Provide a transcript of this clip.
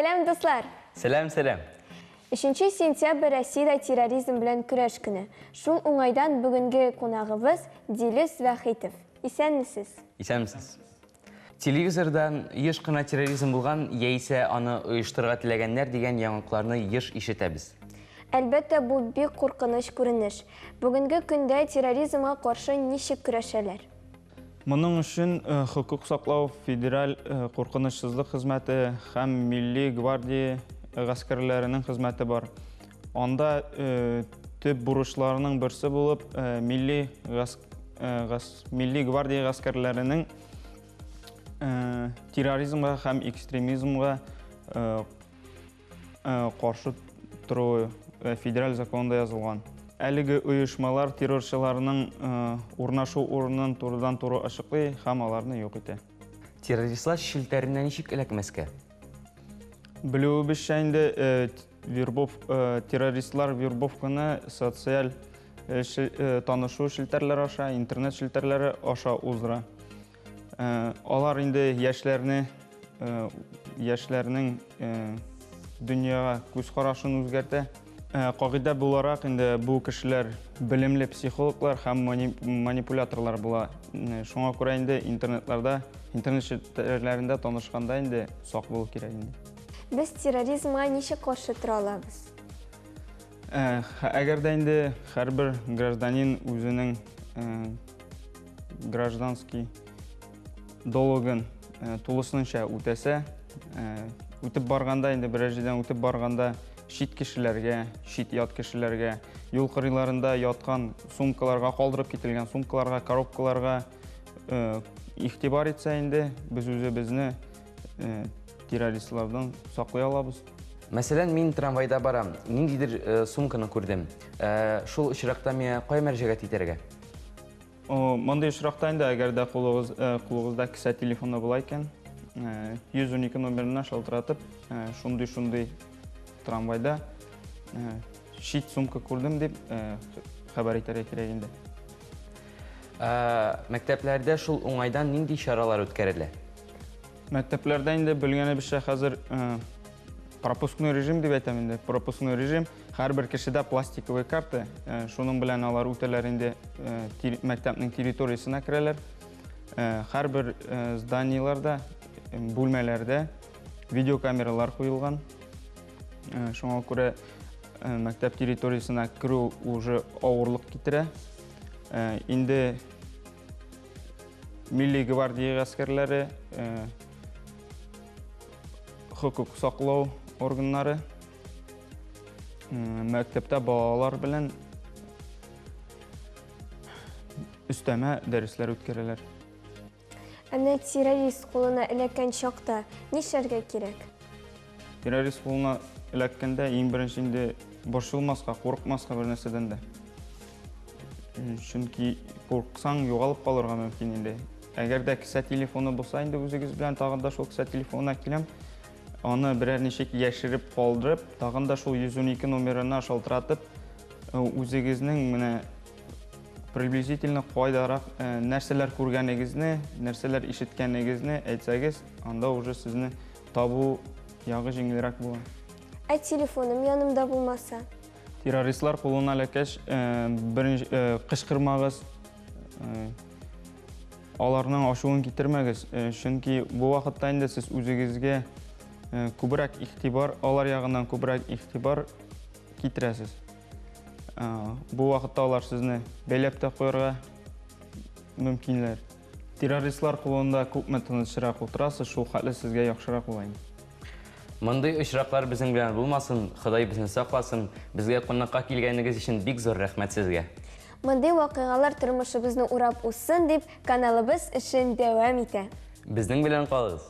Сәлам, дуслар! Сәлам, сәлам! 3 сентябрь Россиядә терроризм белән көрәш көне. Шул уңайдан бүгенге кунагыбыз Дилүс Вахитов. Исәнмесез! Исәнмесез! Телевизордан еш кына терроризм булган яисә аны оештырырга теләгәннәр дигән яңалыкларны еш ишетәбез. Әлбәттә, бу бик куркыныч күренеш. Бүгенге көндә терроризмга каршы ничек көрәшәләр? Моның өчен хокук саклау, федераль куркынычсызлык хезмәте һәм милли гвардия гаскәрләренең хезмәте бар. Анда төп бурычларының берсе булып милли милли гвардия гаскәрләренең терроризмга һәм экстремизмга каршы торуы федераль законда язылган. Әлеге оешмалар террорчыларның урнашу урынын турыдан-туры ачыклый һәм аларны юк итә. Террористлар челтәренә ничек эләкмәскә? Белүебезчә инде, вербов, террористлар вербовканы социаль танышу челтәрләре аша, интернет челтәрләре аша уздыра. Алар инде яшьләрне, яшьләрнең дөньяга күз карашын үзгәртә. Кагыйдә буларак инде бу кешеләр белемле психологлар һәм манипуляторлар була. Шуңа күрә инде интернетларда, интернет челтәрләрендә танышканда инде сак булу кирәк инде. Без терроризмга ничек каршы тора алабыз? Әгәр дә инде һәрбер гражданин үзенең гражданский долгын тулысынча үтәсә, үтеп барганда инде берәр җирдән үтеп барганда чит кешеләргә, чит ят кешеләргә, юл кырыйларында яткан сумкаларга, калдырып кителгән сумкаларга, коробкаларга игътибар итсә инде, без үзебезне террористлардан саклый алабыз. Мәсәлән, мин трамвайда барам, ниндидер сумканы күрдем. Шул очракта миңа кая мөрәҗәгать итәргә? Мондый очракта инде, әгәр дә кулыгыз, кулыгызда кесә телефоны була икән, 112 номерына шалтыратып, шундый-шундый трамвайда чит сумка күрдем дип хәбәр итәргә кирәк инде. Мәктәпләрдә шул уңайдан нинди чаралар үткәрелә? Мәктәпләрдә инде белгәнебезчә хәзер пропускной режим дип әйтәм инде. Пропускной режим һәрбер кешедә пластиковый карта, шуның белән алар үтәләр инде мәктәпнең территориясенә керәләр. Һәрбер зданиеләрдә, бүлмәләрдә видеокамералар куелган. Шуңа күрә мәктәп территориясенә керү уже авырлык китерә. Инде Милли гвардия гаскәрләре, хокук саклау органнары мәктәптә балалар белән өстәмә дәресләр үткәрәләр. Ә менә террорист кулына эләккән чакта нишләргә кирәк? Террорист кулына эләккәндә иң беренче инде борчылмаска, курыкмаска бер нәрсәдән дә. Чөнки курыксаң, югалып калырга мөмкин инде. Әгәр дә кесә телефоны булса инде үзегез белән тагын да шул кесә телефонына киләм. Аны берәр ничек яшереп калдырып, тагын да шул 112 номерына шалтыратып, үзегезнең менә приблизительно кайдарак нәрсәләр күргәнегезне, нәрсәләр ишеткәнегезне әйтсәгез, анда уже сезне Табу ягы җиңелрәк була. Ә телефоным янымда булмаса? Террористлар кулына эләккәч, беренче кычкырмагыз, аларның ачуын китермәгез, чөнки бу вакытта инде сез үзегезгә күбрәк игътибар, алар ягыннан күбрәк игътибар китерәсез. Бу вакытта алар сезне бәйләп тә куярга мөмкиннәр. Террористлар кулында күпме тынычрак утырасыз, шул хәтле сезгә яхшырак була инде. Мондый очраклар безнең белән булмасын, Ходай безне сакласын. Безгә кунакка килгәнегез өчен бик зур рәхмәт сезгә. Мондый вакыйгалар тормышыбызны урап узсын дип, каналыбыз эшен дәвам итә. Безнең белән калыгыз!